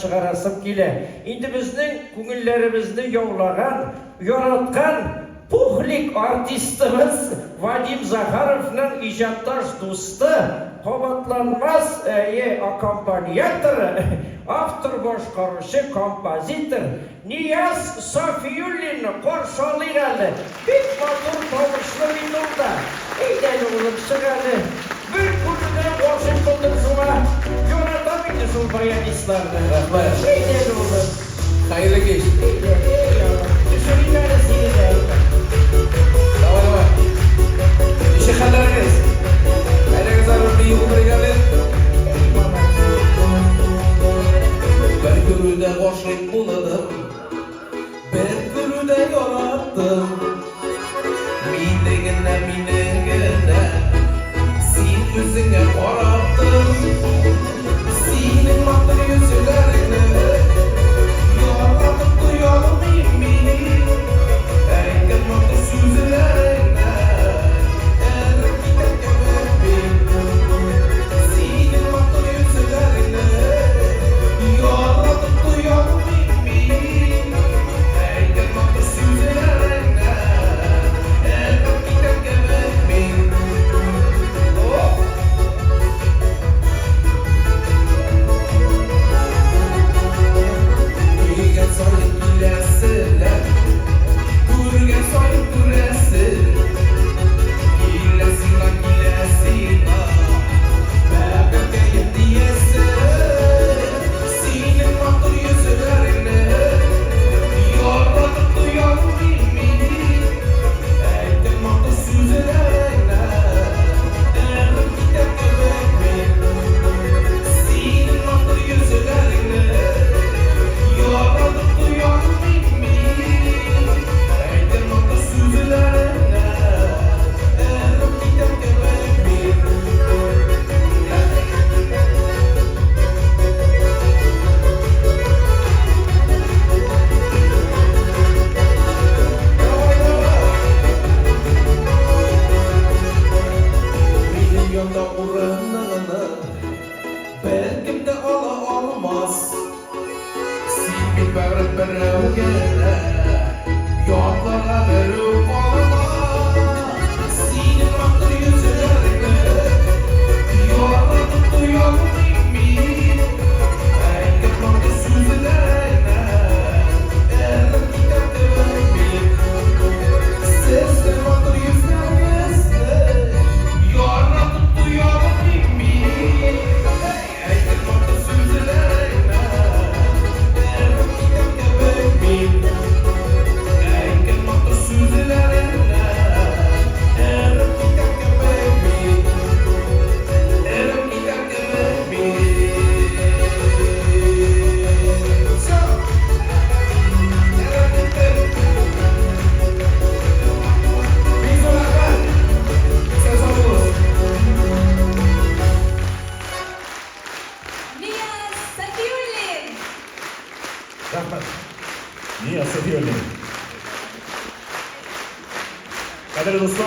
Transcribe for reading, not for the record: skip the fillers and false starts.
чыгарасым килә. Инде безнең күңелләребезне яулаган, яраткан Пухлик артистыбыз Вадим Захаровның иҗатташ дусты, кабатланмас, әйе, аккомпаниаторы, автор-башкаручы, композитор Нияз Сафиуллинны каршы алыйк әле. Бик матур тавышлы бит ул да. Әйдә әле, улым, чык әле. Бер күрүдә гашыйк булдым шуңа. Яратам инде шул баянистларны. Рәхмәт. Әйдә әле, улым. Хәерле кич. Әйдә, әй, Аллам. Төшерим әле сине дә. Давай, давай. Ничек хәлләрегез? Әйдәгез әле бер бию булдырыйк әле. Әй, малай. Бер күрүдә гашыйк булдым, бер күрүдә яраттым. Мине генә, мине генә, син үзеңә караттың. Синең матур йөзләреңне яратып туя алмыйм мин. Әйткән матур сүзләреңне эреп китәм кебек мин. Синең матур йөзләреңне яратып туя алмыйм мин. Әйткән матур сүзләреңне эреп китәм кебек мин. Оп! Килгән саен киләселәр, күргән саен күрәсе. Килә сиңа, килә сиңа, бәбәкәем диясе. Синең матур йөзләреңне яратып туя алмыйм мин. Әйткән матур сүзләреңне эреп китәм кебек мин. Синең матур йөзләреңне яратып туя алмыйм мин. Әйткән матур сүзләреңне эреп китәм кебек мин. Давай, давай. Минем янда урыныңны беркем дә ала алмас. Син бит бары берәү генә, ятларга берүк калмас. Синең матур йөзләреңне яратып туя алмыйм мин. Әйткән матур сүзләреңне эреп китәм кебек мин. Сезнең матур йөзләрегезне яратып туя алмыйм мин. Әйткән матур сүзләреңне эреп китәм кебек мин. Әйткән матур сүзләреңне эреп китәм кебек мин. Эреп китәм кебек мин. Всё. Эреп киттем. Бик зур рәхмәт. Сез сау булыгыз. Нияз Сафиуллин! Рәхмәт. Нияз Сафиуллин. Кадерле дуслар.